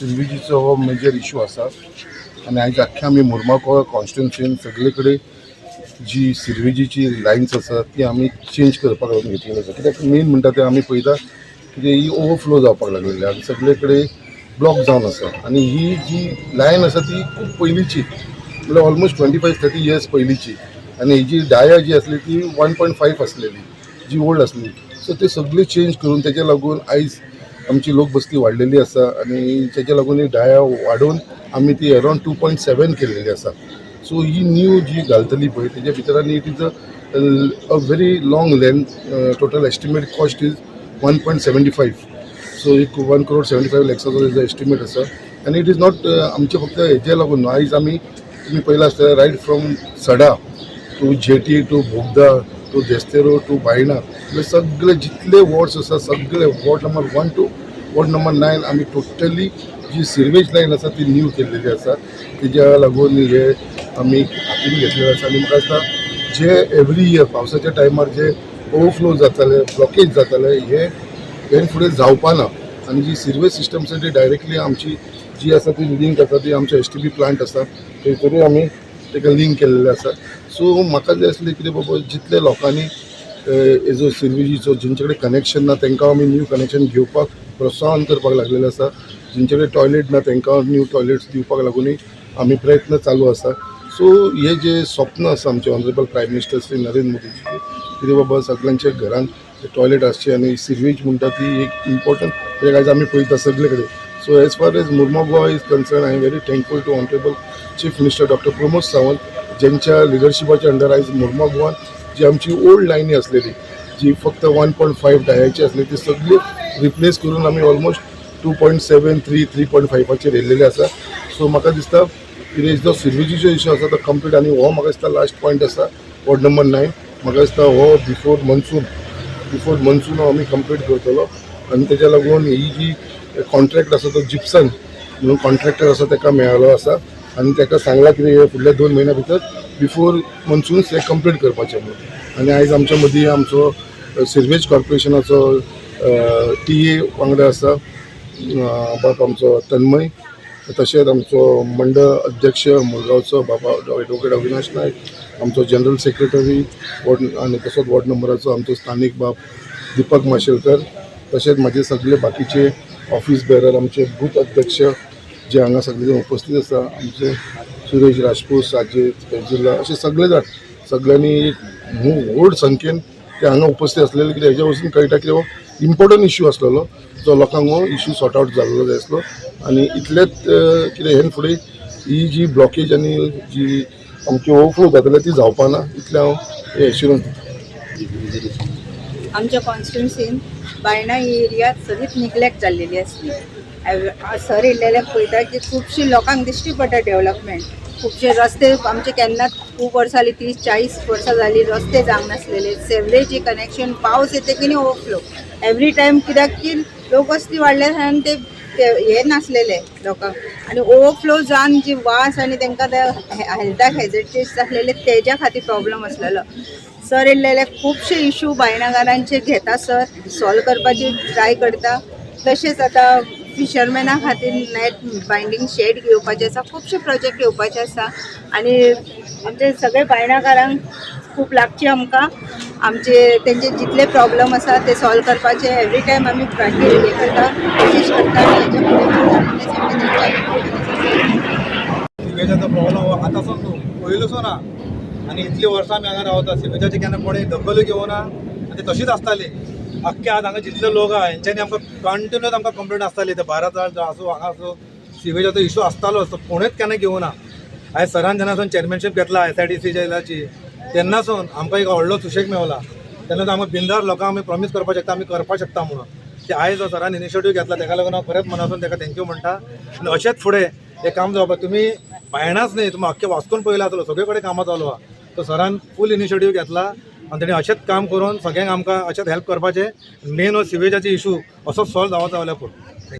सिर्विजीचो हो major issue आसा आनी आयज आख्ख्या आमी मुरमागोवा कॉन्स्टिट्युन्सीन सगळे कडेन जी सिर्विजीची लायन्स आसा ती आमी चेंज करपाक लागून घेतलेली आसा. कित्याक मेन म्हणटा तें आमी पळयता कितें ही ओवरफ्लो जावपाक लागलेली आनी सगळे कडेन ब्लॉक जावन आसा आनी ही जी लायन आसा ती खूब पयलींची, म्हणल्यार ऑलमोस्ट 25-30 इयर्स पयलींची, आनी ही जी डाया जी आसली ती 1.5 आसलेली, जी ओल्ड आसली. सो ते सगळी चेंज करून तेज्या लागून आयज आमची लोकबस्ती वाडलेली आसा आनी तेज्या लागून ही डाया वाडोवन आमी ती अरावंड 2.7 केलेली आसा. सो ही न्यू जी घालतली पळय तेज्या भितर आनी it is a very long length. Total estimate cost is 1.75. So एक 1 करोड 75 लॅक्साचो तेजो एस्टिमेट आसा. आनी it is not आमचे फक्त हेजे लागून न्हू, आयज आमी तुमी पळयलां आसतलें, right from Sada to jetty to Bogda to Desteiro to Baina, म्हणजे सगळे जितले वॉर्ड्स आसा सगळे ward number 1 to ward number 9 आमी टोटली जी सिर्वेज लायन आसा ती न्यू केल्लेली आसा. तेज्या लागून हे आमी हातीन घेतलेले आसा. आनी म्हाका दिसता जे एवरी इयर पावसाच्या टायमार जे ओवरफ्लो जाताले, ब्लॉकेज जाताले, हे हेन फुडें जावपा ना. आनी जी सिर्वेज सिस्टम आसा ती डायरेक्टली आमची जी आसा ती लिंक आसा, ती आमचे एसटीपी प्लांट आसा थंयसरूय आमी ताका लिंक केल्लें आसा. सो म्हाका जाय आसलें कितें बाबा जितले लोकांनी हेजो सिर्विजीचो जेंचे कडेन कनेक्शन ना तांकां आमी न्यू कनेक्शन घेवपाक प्रोत्साहन करपाक लागलेलें आसा. जेंचे कडेन टॉयलेट ना तांकां न्यू टॉयलेट्स दिवपाक लागुनूय आमी प्रयत्न चालू आसा. सो हे जे स्वप्न आसा आमचे honourable prime minister Shri Narendra मोदीजीचे, कितें बाबा सगळ्यांच्या घरान टॉयलेट आसचे आनी सिर्वेज म्हणटा ती एक इम्पॉर्टंट, कित्याक आयज आमी पळयता सगळे कडेन. So as far as Mormugao is concern, I am very thankful to honourable chief minister doctor Pramod Sawant, ज्यांच्या लिडरशिपाच्या अंडर आयज मुर्मा गोवान जी आमची ओल्ड लायनी आसलेली, जी फक्त 1.5 डायाची आसली, ती सगळी रिप्लेस करून आमी ऑलमोस्ट 2.7 3 3.5चेर येयल्लेले आसा. सो म्हाका दिसता कितें जो सिर्विजीचो इशू आसा तो कंप्लीट, आनी हो म्हाका दिसता लास्ट पॉयंट आसा वॉर्ड नंबर 9. म्हाका दिसता हो बिफोर मनसून हो आमी कंप्लीट करतलो. आनी तेज्या लागून ही जी कॉन्ट्रॅक्ट आसा तो जिप्सन म्हणून कॉन्ट्रॅक्टर आसा ताका मेळ्ळो आसा आनी ताका सांगलां कितें हे फुडल्या 2 म्हयन्या भितर बिफोर मनसून हे कंप्लीट करपाचें म्हणून. आनी आयज आमच्या मदीं आमचो सिर्वेज कॉर्पोरेशनाचो टीए वांगडा आसा बाब आमचो तन्मय, तशेंच आमचो मंडळ अध्यक्ष मुरगांवचो बाबा एडवोकेट अविनाश नायक, आमचो जनरल सेक्रेटरी वॉर्ड आनी तसोच वॉर्ड नंबराचो आमचो स्थानीक बाब दीपक माशेलकर, तशेंच म्हाजे सगळे बाकीचे ऑफीस बेरर, आमचे बूथ अध्यक्ष जे हांगा सगळे जाण उपस्थित आसा, आमचे सुरेश राजपूत, साजेद फैजुल्ला, अशे सगळे जाण सगळ्यांनी एक व्हड संख्येन ते हांगा उपस्थित आसलेले. कित्याक हेज्या वचून कळटा की हो इम्पॉर्टंट इश्यू आसलेलो जो लोकांक हो इश्यू सॉर्ट आवट जाल्लो जाय आसलो. आनी इतलेंच कितें हेन फुडें ही जी ब्लॉकेज आनी जी आमची ओवरफ्लो जातले ती जावपा ना, इतलें हांव हे एश्युरन्स दिता. आमच्या कॉन्स्टिट्युन्सीन बायणा ही एरिया सगळीच निग्लेक्ट जाल्लेली आसली. सर येयल्लेल्याक पळयता की खुबशी लोकांक दिश्टी पडटा डेव्हलपमेंट. खुबशे रस्ते आमचे केन्नाच खूब वर्सां जाली, 30-40 वर्सां जाली रस्ते जावंक नासलेले. सेवरेज कनेक्शन पावस येता की न्ही ओवरफ्लो एवरी टायम, कित्याक की लोकवस्ती वाडल्या आनी ते ते हे नासलेले लोकांक आनी ओवरफ्लो जावन जी वास आनी तांकां ते हेल्थाक हेजर्ड आसलेले तेज्या खातीर प्रॉब्लम आसलेलो. सर येयल्लेले खुबशे इशू बायणागारांचे घेता, सर सॉल्व करपाची ट्राय करता. तशेंच आतां फिशरमॅना खातीर नॅट बायंडींग शेड घेवपाचे आसा, खुबशे प्रोजेक्ट येवपाचे आसा आनी आमचे सगळे बायणाकारांक खूब लागचे आमकां आमचे तेंचे जितले प्रॉब्लम आसा ते सॉल्व करपाचे एवरी टायम आमी प्रॅक्टीस हे करता, कोशिश करता. आनी हेच्या फुडें सिवेजाचो प्रॉब्लम आतांसून न्हू, पयलूसून ना आनी इतलीं वर्सां आमी हांगा रावता, सिवेजाची केन्ना कोणें दखलूय घेवना आनी ती तशीच आसताली. आख्खे आज हांगा जितले लोक आहा हेंच्यांनी आमकां कंटिन्यूस आमकां कंप्लेन आसताली, ते बारा आसूं हांगा आसूं सिवेजाचो इशू आसतालोच, तो कोणेच केन्ना घेवना. आयज सरान जेन्नासून चेअरमॅनशीप घेतला एसआयडीसीची तेन्नासून आमकां एक व्हडलो सुशेग मेवला. तेन्ना आमकां बिंदार लोकांक आमी प्रॉमीस करपाक शकता, आमी करपाक शकता म्हणून. ते आयज जो सरान इनिशिएटीव घेतला तेका लागून हांव खरेंच मनासून तेका thank you म्हणटा. आनी अशेंच फुडें हें काम जावपाक तुमी बायणाच न्ही, तुमी अख्खे वास्तून पळयला आसतलो, सगळे कडेन कामां चालू आहा. सो सरान फूल इनिशिएटीव घेतला आनी तेणी अशेंच काम करून सगळ्यांक आमकां अशेंच हेल्प करपाचें. मेन हो सिवेजाचे इशू असोच सॉल्व जावपाचो जाल्यार पुरो.